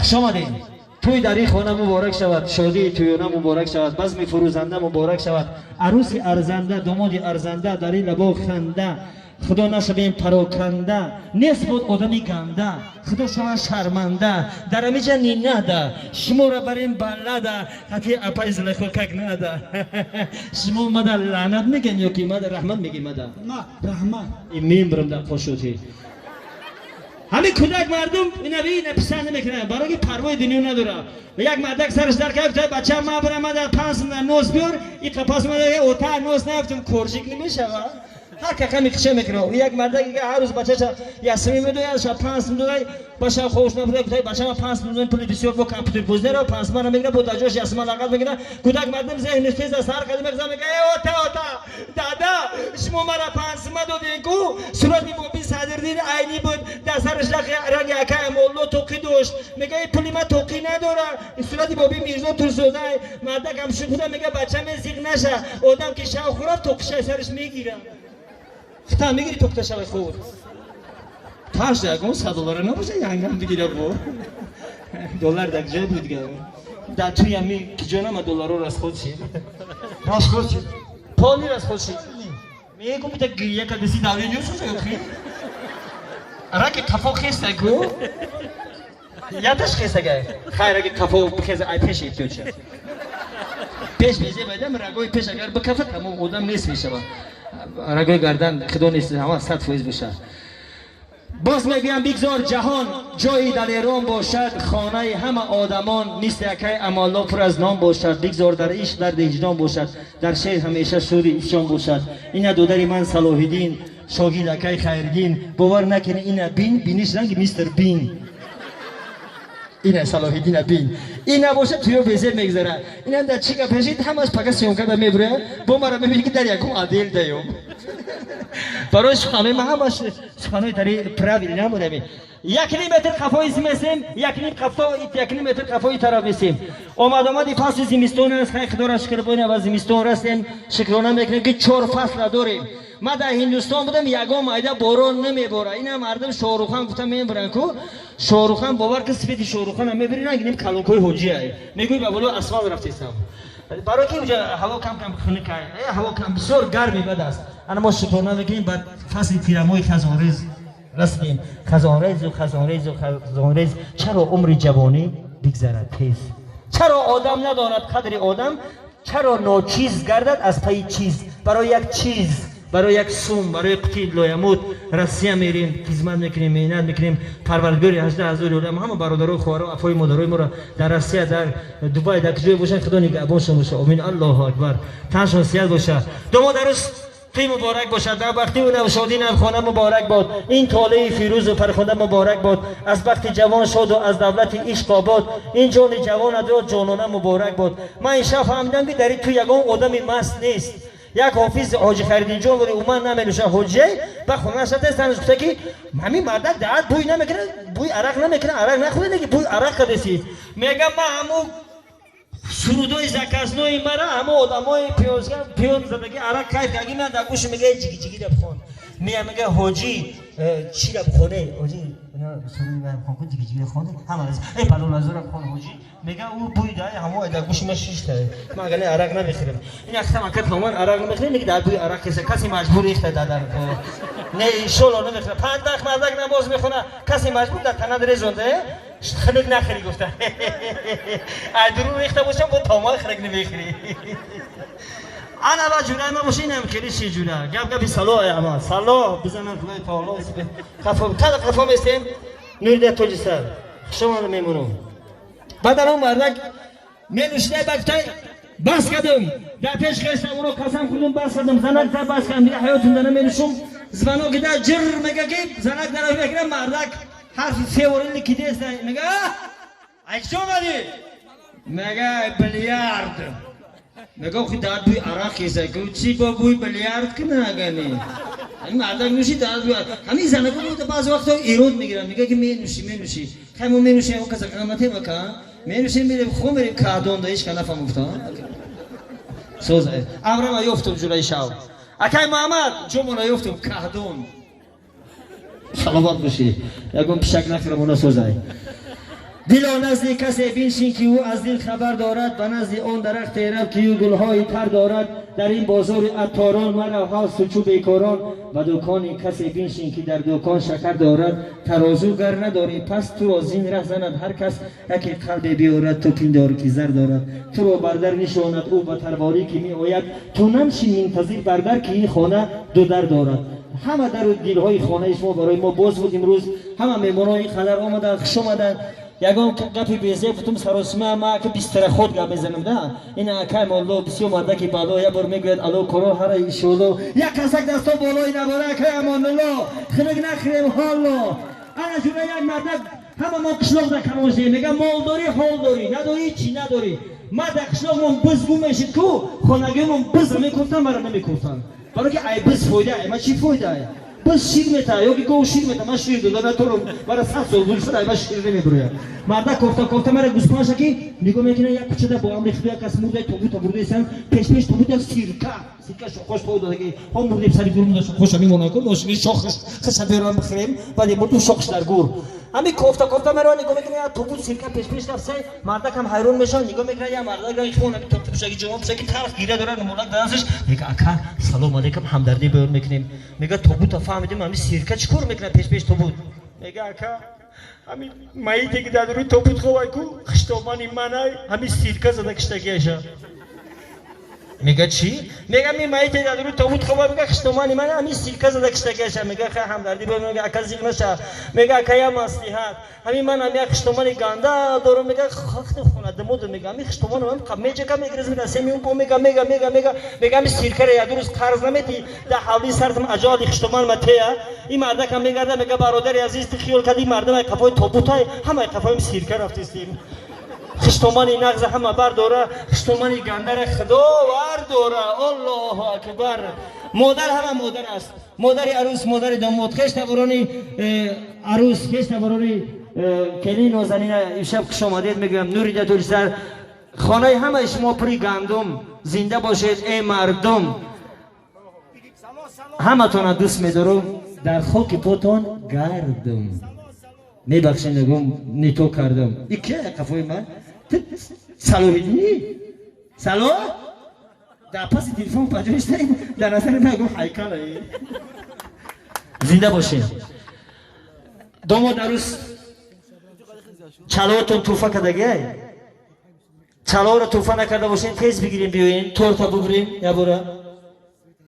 Хуш омадем. Тӯй дар ин хона муборак шавад, шодии тӯёна муборак шавад, базми фурӯзанда муборак шавад, арӯси арзанда, домоди арзанда, дар ин лабо ханда, худо нашавем пароканда, нест буд одами ганда, худо шавад шарманда, дар амиҷа не надо, шуморо барем балада, хати апай Зулайхо как надо. Шумо мада лаънат мегӯен ё ки мада раҳмат мегӣ мада? На, раҳмат. Мембирам дар қошути ҳамин кӯдак. Мардум инави написанд намекунад, барои ки парвои дунё надорад. Як мардак сараш дар кард, гуфта: «Бача, ма бирам, мада 5 сум нос биёр». И қапас мада ота нос наёфтум, коржик намешава. Ҳар каками қиша мекунад. Як мардак ҳар рӯз бачаша ясми медояд, ша 5 сум додай, ба шаб хобш набуда, гуфта: «Бача, ма 5 сум додам, пули бисёр, бо компютер бозӣ 5 сумара мегирад, бо дар ҷош ясма лақат мегирад». Кӯдак мардум зеҳниш тез аст, ҳар қадим мегза, мега: «Э, ота, ота, дада, шумо мара 5 сума додем ку, сурати Боби Садриддин Айнӣ буд, дар сараш ранги акай Молло тоқӣ дошт». Мега: «Ин пули ма тоқӣ надора, сурати Боби Мирзо Турсода». Мардак ҳамшун худа мега: «Бача, зиқ наша, одам ки шав хӯрад, тоқиша сараш мегирад». Хита мегири, тоқита шавай худ таш ягон 100 доллара набоша, янгам бигира. Бо доллар дар ҷой буд, дар туи ами киҷо нама долларо расход шид. Расход шид. Полный расход шид. Мегум, бита гиря кадаси, давление шуда, раки қафо хеста ку, яташ хестага. Хайр, аги қафо бихеза, ай пеш эҳтиёҷ шад, пеш безе байдам, рагои пеш агар бикафад, тамом, одам нест мешавад. Рагои гардан худо нест, ҳама 100% бошад. Боз мегӯям, бигзор ҷаҳон ҷои далерон бошад, хонаи ҳама одамон мисли акай Амолло пур аз нон бошад. Бигзор дар ишқ дарди ҳиҷрон бошад, дар шеър ҳамеша шӯри исён бошад. Ина додари ман Салоҳиддин, шогирд акай Хайриддин. Бовар накунӣ, ина бин, биниш ранги Мистер Бин. Ина Салоҳиддина бин, ина бошад, туё безеб мегзара. Ина дар чӣ гап пешид, ҳамаш пага съёмка да мебуря, бо мара мебини, ки дар якум отдел даём. Барои суханои ма ҳамаш суханои тари правил набудами. 1,5 метр қафои месем, 1,5 қафо, 1,5 метр қафои тараф месем. Омад, омади фасли зимистон аст. Хай, худоро шукр, боина ба зимистон растем. Шукрона мекунем, ки чор фасла дорем. Ма дар Ҳиндустон будам, ягон майда борон намебора. Ина мардум Шорухан гуфта мебаранд ку. Шорухан, бовар ки, сифати Шорухан мебири, ранги калонкои ҳоҷия, мегӯй ба болои асфалт рафтесам. Барои ки уҷа ҳаво кам кам хунук, ҳаво кам бисёр гарми бад аст. Ана мо шукрона мекунем, ба фасли тирамоҳи хазонрез расидем. Хазонрезу хазонрезу хазонрез, чаро умри ҷавонӣ бигзарад тез? Чаро одам надонад қадри одам? Чаро ночиз гардад аз пайи чиз? Барои як чиз, барои як сум, барои қутии лоямут Россия мерем, хизмат мекунем, меҳнат мекунем. Парвардигори 18 000 одам, ҳама бародарои, хоҳаро, афои, модарои моро дар Россия, дар Дубай, дар куҷое бошанд, худо нигаҳбоншон боша. Омин, аллоҳу акбар. Таншон сиҳат боша. Домод, арӯс, тӯй муборак бошад. Бахти навшодӣ навхона муборак бод. Ин толеи фирӯзу фархунда муборак бод. Аз бахти ҷавон шоду аз давлати ишқ обод. Ин ҷони ҷавонадро ҷонона муборак бод. Ман ин шаб фаҳмидам, ки дар ин тӯй ягон одами маст нест. Як ҳофиз ҳоҷи Хайриддинҷон вори уман наменӯша. Ҳоҷие ба хонааш рафта, занаш гуфта, ки ҳамин мардак даҳат бӯй намекунад, бӯй арақ намекунад, арақ нахӯрда, ки бӯй арақ кардеси. Мега: «Ма ҳаму сурудои заказной и мара ҳама одамои пиён задаги, арақ кайф карди, ман дар гӯши мега: ҷиги ҷиги бхон». Мея, мега: «Ҳоҷӣ, чӣ ра бхоне? Ҳоҷӣ, хон, ҷиги ҷиги хонде, ҳама э балолазора хон». Ҳоҷӣ мега: «Ӯ бӯй да ҳамо дар гӯши ма шишта, ман агар арақ намехӯрам». Ин аксам ака тамоман арақ намехӯрем, лекин дар бӯи арақ кеса касе маҷбур рехта дар не, иншолло намехӯра. Панҷ вақт мардак намоз мехона, касе маҷбур дар танад резонда, хунук нахӯри гуфта. Ай дурун рехта бошам, бо томон хунук намехӯри. Ана ва ҷураи ма боша, инам хеле ши ҷура гап гапи сало ама сало бизанам. Худои таоло, қафо када қафо местем. Нурида тоҷисар, хушомада мемонам. Баъд он мардак менӯшидай, ба гуфтай: «Бас кардам, дар пеш хеста уро қасам хӯрдум, бас кардам, занак та бас кардам, дига ҳаётумда наменӯшум». Звонок ида ҷир мега, ки занак дар мекунам, мардак ҳарфи феворили кидеста, мега: «Ай чӣ омадӣ?» Мега: «Бильярд». Мега: «Охи, дар бӯи арақ хеса ку, чӣ бо бӯи бильярд куна?» Агани ҳамин мардак нӯши, дар бӯи ҳамин занако баъзе вақто эрод мегиранд, мега, ки менӯшӣ, менӯшӣ. Хай, мо менӯшем, он каса қаматем, ака, менӯшем, мерем, хо мерем каъдонда, ҳеч ка нафаҳм гуфта. Соз амрама ёфтум, ҷулаи шав, акай Муҳаммад, ҷомона ёфтум каҳдон. Саломат бошӣ, ягон пишак нахӯрам, она созай. Дило, назди касе биншин, ки ӯ аз дил хабар дорад. Ба назди он дарахте рав, ки ӯ гулҳои тар дорад. Дар ин бозори атторон марав, ҳасту чӯ бекорон. Ба дукони касе биншин, ки дар дукон шакар дорад. Тарозу гар надорӣ, пас туро зин раҳ занад ҳар кас. Яке қалбе биёрад, ту пиндор, ки зар дорад. Туро бар дар нишонад ӯ ба тарворӣ, ки меояд. Ту наншин мунтазир бар дар, ки ин хона ду дар дорад. Ҳама дару дилҳои хонаи шумо барои мо боз буд. Имрӯз ҳама меҳмонҳо ин қадар омаданд, хуш омаданд. Ягон гапи безеб гуфтум, саросима. Ма ака бистара худ гап мезанам да. Ин акай молло бисёр мардаки бало, як бор мегӯяд: «Ало, коро ҳара, иншоалло». Як касак дасто болои набора, акай Амонулло, хинак нахӯрем ҳолло. Ана ҷура як мардак, ҳама мо қишлоқ да калон шудем, мега: «Мол дорӣ, ҳол дорӣ, надорӣ, чӣ надорӣ». Ма дар қишлоқмон биз гум мешид ку, хонагиёмон биза мекуфтан, мара намекуфтан, баро ки ай биз фоида, ай ма чӣ фоида? Биз шир мета ё ки гов шир мета, ман шир дода наторам, мара 100 сол буд шуд, ай ма шир намебурояд. Мардак кофта кофта мара гӯспанша ки нигоҳ мекунад, як кӯчада бо амри Худо як кас мурдай, тобута бурдаистан, пеш пеш тобут як сирка, сирка шохош по додаги. Ҳо, мурдем, сари гур муда, шохоша мемонад ку, ношини шохш хиша берам бихӯрем, баъде мурду шохш дар гур. Ҳами кофта кофта мера, нигоҳ мекунад, як тобут сирка пеш пеш рафта. Мардак ҳам ҳайрон мешавад, нигоҳ мекунад, як мардак хона пӯшаки, ҷома пӯшаки, талх гиря дорад, молак дар дасташ. Мега: «Ака, салом алейкум, ҳамдардӣ баён мекунем». Мега: «Тобута фаҳмидем, ҳами сирка чӣ кор мекунад пеш пеш тобут?» Мега: «Ака, ҳами маите ки дар рӯи тобут ховай ку, хиштомани манай, ҳами сирка зада киштагиаша». Мега: «Чӣ?» Мега: «Ми маите дар рӯи тобут хова, мега, хиштомани ман, ҳами сирка зада киштагиаша». Мега: «Хай, ҳамдардӣ баён». Мега: «Ака, зиқ наша». Мега: «Ака, я маслиҳат, ҳами ман ҳами як хиштомани ганда дорам». Мега: «Хахти хонадамоду». Мега: «Ҳами хиштоманам меҷака, мегирез, мега, семиюм бо мега, мега, мега, мега, мега, ҳами сиркара як ду рӯз қарз наметӣ, да ҳавлии сартам аҷоли хиштоман ма тея». Ин мардакам мегарда, мега: «Бародари азиз, ту хиёл кардӣ мардам ай қафои тобутай, ҳамаи қафоим сирка рафтистем. Хиштомани нағза ҳама бардора, хиштомани гандара Худо вардора». Аллоҳу акбар! Модар ҳама модар аст: модари арӯс, модари домод, хеш таборони арӯс, хеш таборони келин нозанина, имшаб хуш омадед мегӯям. Нури датурсар, хонаи ҳамаи шумо пури гандум. Зинда бошед, эй мардум! Ҳаматона дӯст медорум, дар хоки потон гардум. Мебахшед, нагум не то кардам. И ки қафои ман? Салоҳиддинӣ, сало дар паси телефон паҷоиштаи, дар назари ман гум ҳайкала. Зинда бошед. Домод, арӯс, чалоотон туҳфа кардагиай? Чалоро туҳфа накарда бошен, тез бигирем, биёен, торта бубурем ябора.